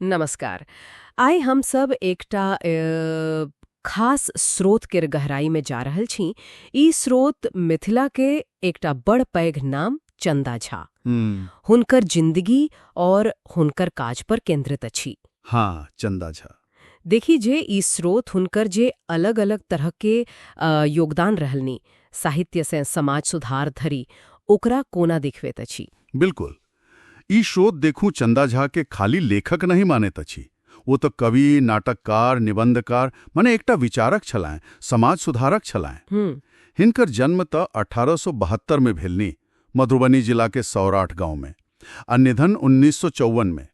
नमस्कार। आइ हम सब एकटा खास स्रोत केर गहराई में जा रहल छी। ई स्रोत मिथिला के एकटा बड़ पैघ नाम चंदा झा, हुनकर जिंदगी और हुनकर काज पर केंद्रित अछि। हाँ, चंदा झा। देखी जे ई स्रोत हुनकर जे अलग अलग तरह के योगदान रहलनि, साहित्य से समाज सुधार धरि, ओकरा कोना देखबैत अछि। बिल्कुल। ई स्रोत देखू चंदा झा के खाली लेखक नहीं मानैत अछि। वो तो कवि, नाटककार, निबंधकार, माने एकटा विचारक छलाह, समाज सुधारक छलाह। हिनकर जन्म तऽ 1872 में भेलनि, मधुबनी जिला के सौराठ गांव में, आ निधन 1954 में।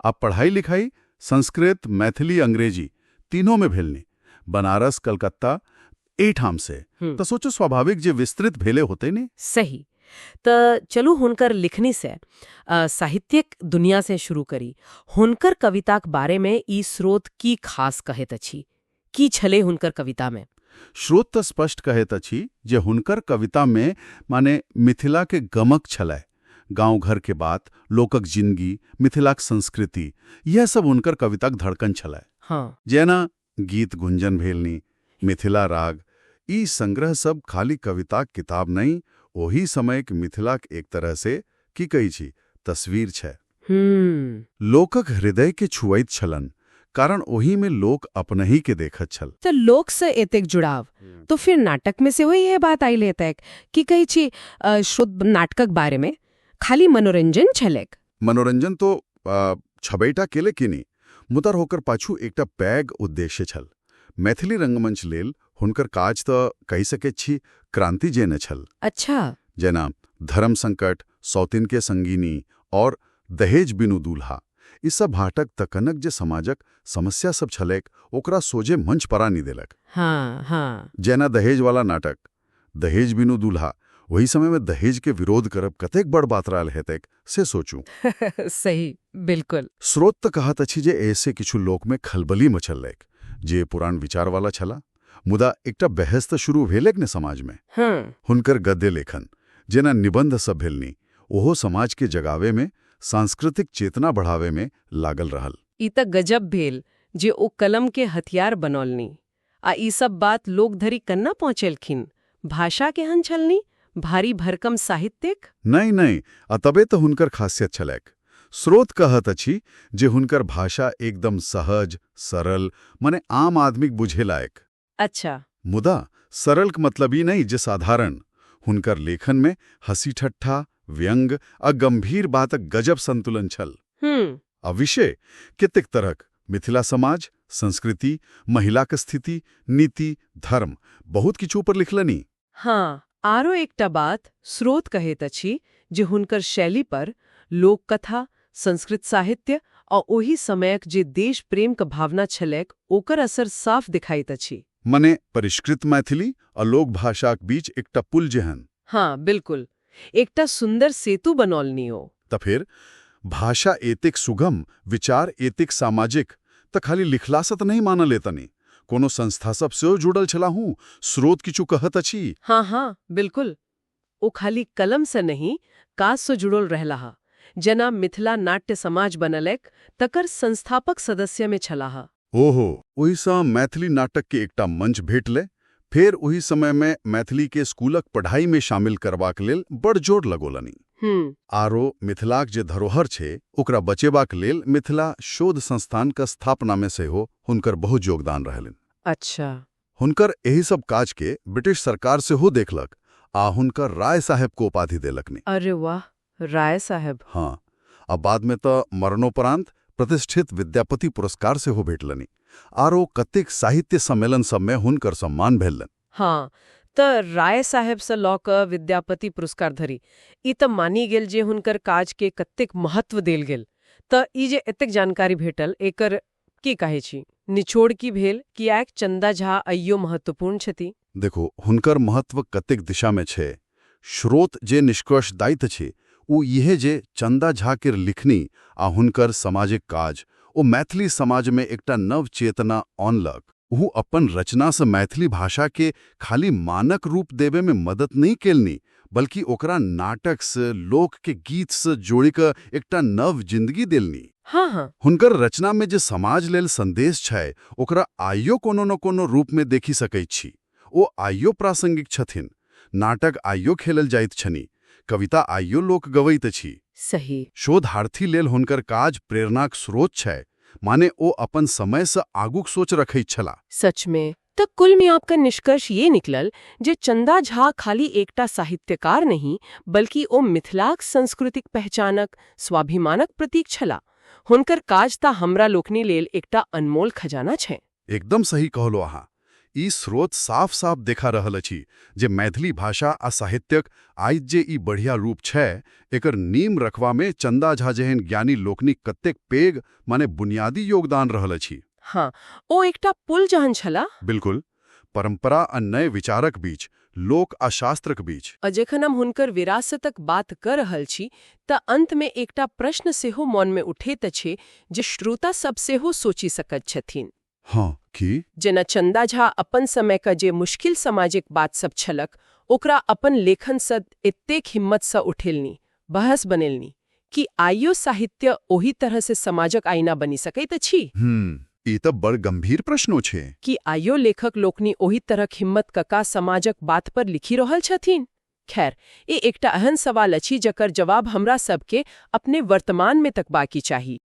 आ पढ़ाई लिखाई संस्कृत, मैथिली, अंग्रेजी तीनों में भेलनि, बनारस, कलकत्ता एहिठाम से। तऽ सोचो, स्वाभाविक जे विस्तृत भेले होते ने। सही। तऽ चलू हुनकर लिखनी से, साहित्यिक दुनिया से शुरू करी। हुनकर कविताक बारे में ई स्रोत की खास कहैत अछि? की छलै हुनकर कविता में? स्रोत तऽ स्पष्ट कहैत अछि जे हुनकर कविता में माने मिथिला के गमक छलै। गांव घर के बात, लोकक जिंदगी, मिथिलाक संस्कृति, यह सब हुनकर कविताक धड़कन छलै। जेना गीत गुंजन भेलनि, मिथिला राग, ई संग्रह सब खाली कविताक किताब नहीं, ओही समयक मिथिलाक एक तरह से की कहै छी, तस्वीर छै। लोकक हृदय के छुअैत छलन, कारण ओही में लोक अपनही के देखत छल। तऽ लोक से एतेक जुड़ाव, तो फिर नाटक में सेहो इएह बात आयल हेतैक। की कहै छी स्रोत नाटकक बारे में? खाली मनोरंजन छलैक? मनोरंजन तो छबेटा केले कि नहीं, मुदा होकर पाछू एकटा पैघ उद्देश्य छल। मैथिली रंगमंच लेल हुनकर काज तऽ कहि सकैत छी क्रांति जेने छल। जेना धर्म संकट, सौतिन के संगीनी और दहेज बिनु दूल्हा, ई सब नाटक तखनक जे समाजक समस्या सब छलैक, ओकरा सोझे मंच पर आनि देलक। हाँ हाँ जेना दहेज वाला नाटक दहेज बिनु दूल्हा, ओही समय में दहेज के विरोध करब कतेक बड़ बात रहल हेतैक, से सोचू। सही, बिल्कुल। स्रोत तऽ कहत अछि जे ऐसे किछु लोक में खलबली मचलैक जे पुरान विचार वाला छला, मुदा एकटा बहस तऽ शुरू भेलैक ने समाज में। हुनकर गद्य लेखन, जेना निबंध सब भेलनि, ओहो समाज के जगावे में, सांस्कृतिक चेतना बढ़ावे में लागल रहल। ई तऽ गजब भेल जे ओ कलम के हथियार बनौलनि। आ ई सब बात लोक धरि कन्ना पहुँचेलखिन? भाषा केहन छलनि? भारी भरकम साहित्यिक? नहीं नहीं, आ तबे तऽ हुनकर खासियत छलैक। स्रोत कहत अछि जे हुनकर भाषा एकदम सहज, सरल, माने आम आदमीक बुझे लायक। मुदा सरल के मतलब ई नहीं जे साधारण। हुनकर लेखन में हंसी ठट्ठा, व्यंग आ गंभीर बातक गजब संतुलन छल। आ विषय कतेक तरहक, मिथिला समाज, संस्कृति, महिलाक स्थिति, नीति, धर्म, बहुत किछु ऊपर लिखलनि। हाँ, आरो एकटा बात स्रोत कहैत अछि जे हुनकर शैली पर लोककथा, संस्कृत साहित्य आ ओहि समयक जे देश प्रेम के भावना छलैक, ओकर असर साफ दिखाइत अछि। मने परिष्कृत मैथिली आ लोक भाषाक बीच एकटा पुल जेहन। हाँ, बिल्कुल, एकटा सुंदर सेतु बनौलनि ओ। तऽ फेर भाषा एतेक सुगम, विचार एतेक सामाजिक, तऽ खाली लिखलासँ तऽ नहीं मानल एतनी। कोनो संस्था सब सेहो जुड़ल छलाहूँ? स्रोत किछु कहत अछि? हाँ हाँ बिल्कुल, ओ खाली कलम से नहीं, काज से जुड़ल रहलाह। जेना मिथिला नाट्य समाज बनलैक, तकर संस्थापक सदस्य में छलाह। ओहो, ओहिसँ मैथिली नाटक के एकटा मंच भेटलै। फेर ओहि समय में मैथिली के स्कूलक पढ़ाई में शामिल करबाक लेल बड़ जोर लगौलनि। आरो मिथिलाक जे धरोहर छै, ओकरा बचेबाक लेल मिथिला शोध संस्थान क स्थापना में सेहो हुनकर बहुत योगदान रहलनि। हुनकर एहि सब काज के ब्रिटिश सरकार सेहो देखलक आ हुनकर राय साहेब को उपाधि देलकनि। अरे वाह, राय साहेब! हाँ, आ बाद में तऽ मरणोपरांत प्रतिष्ठित विद्यापति पुरस्कार सेहो भेटलनि। आरो कतेक साहित्य सम्मेलन सबमे हुनकर सम्मान भेलनि। हाँ, तऽ राय साहेब से लऽ कऽ विद्यापति पुरस्कार धरि, ई तऽ मानि गेल जे हुनकर काज के कतेक महत्व देल गेल। तऽ ई जे एतेक जानकारी भेटल, एकर की कहै छी, निचोड़ की भेल? किएक चंदा झा अइयो महत्वपूर्ण छथि? देखो, हुनकर महत्व कतेक दिशा में छै। स्रोत जे निष्कर्ष दैत अछि, ओ इहे जे चंदा झा केर लिखनी आ हुनकर सामाजिक काज ओ मैथिली समाज में एकटा नव चेतना अनलक। ओ अपन रचना से मैथिली भाषा के खाली मानक रूप देवे में मदद नहीं केलनी, बल्कि ओकरा नाटक से, लोक के गीत से जोड़ी कऽ एकटा नव जिंदगी देलनी। हाँ हाँ। हुनकर रचना में जे समाज लेल संदेश छै, ओकरा आइयो कोनो न कोनो रूप में देखि सकैत छी। ओ आइयो प्रासंगिक छथिन। नाटक आइयो खेलल जाइत छनि, कविता आइयो लोक गबैत अछि। सही। शोधार्थी लेल हुनकर काज प्रेरणाक स्रोत छै, माने ओ अपन समय सँ आगूक सोच रखैत छला। सच में। त कुल मिलाकर निष्कर्ष ये निकलल जे चंदा झा खाली एकटा साहित्यकार नहीं, बल्कि ओ मिथिलाक सांस्कृतिक पहचानक, स्वाभिमानक प्रतीक छला। हुनकर काज ता हमरा लोकनि लेल एकटा अनमोल खजाना छै। एकदम सही कहलो अहाँ। ई स्रोत साफ-साफ देखा रहल अछि जे मैथिली भाषा आ साहित्यक आइ जे ई बढ़िया रूप छै, एकर नींव रखबा में चंदा झा जेहन ज्ञानी लोकनिक कतेक पैघ, माने बुनियादी योगदान रहल अछि। हाँ, ओ एकटा पुल जहन छला। बिल्कुल, परंपरा आ नए विचारक बीच, लोक आ शास्त्रक बीच। आ जखन हम हुनकर विरासतक बात कर रहल छी त अंत में एकटा प्रश्न सेहो मन में उठैत अछि जे श्रोता सब सेहो सोचि सकैत छथिन। हाँ, की? जेना चंदा झा अपन समय का जे मुश्किल सामाजिक बात सब छलक, ओकरा अपन लेखन सँ एतेक हिम्मत सँ उठेलनी, बहस बनेलनी, कि आइयो साहित्य ओही तरह से समाजक आईना बनि सकैत अछि? ई त बड़ गंभीर प्रश्नो छै। कि आइयो लेखक लोकनि ओही तरहक हिम्मत कका समाजक बात पर लिखि रहल छथिन? खैर, ई एकटा एहन सवाल अछि जकर जवाब हमरा सबके अपने वर्तमान में तकबाकी चाही।